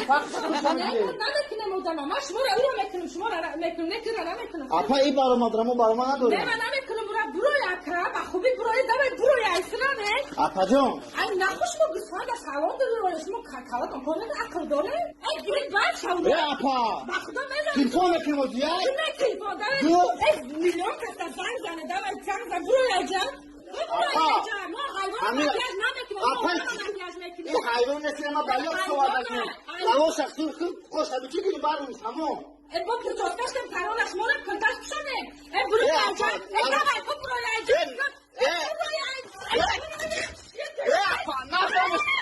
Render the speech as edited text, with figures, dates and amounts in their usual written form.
Намекунам одама, ман шуморо уро мекунам, шуморо мекунам, не кира намекунам. Апа, и баромадра, мо баромад надорем. Не, ман намекунам, бура буроя, ака, ба хуби буроя, давай буроя, айсинаме. Апаҷон. Ай, нахуш шумо гӯсфанда салон дори, шумо калатон кор мекунад, ақл доре? Ай, гирид баъд шав. Э, апа. Ба худо мезанам. Телефон мекунем озия? Не телефон, давай. Ду. Эй, миллион каса занг зане, давай занг зан, буроя ҷа. Буроя ҷа, мо ҳайвон макияж намекунем, мо Апа, одама макияж мекунем. И ҳайвон нест, ма балёқ сувад мекунем. Лавоша хир оша бичи гири барум тамом. Э, бо прическашкам каронаш мора курташ пушонем. Э, буроя ҷа. Э, давай, бо буроя ҷа. Э, Э, буроя. Э, апа, нафаҳмиш.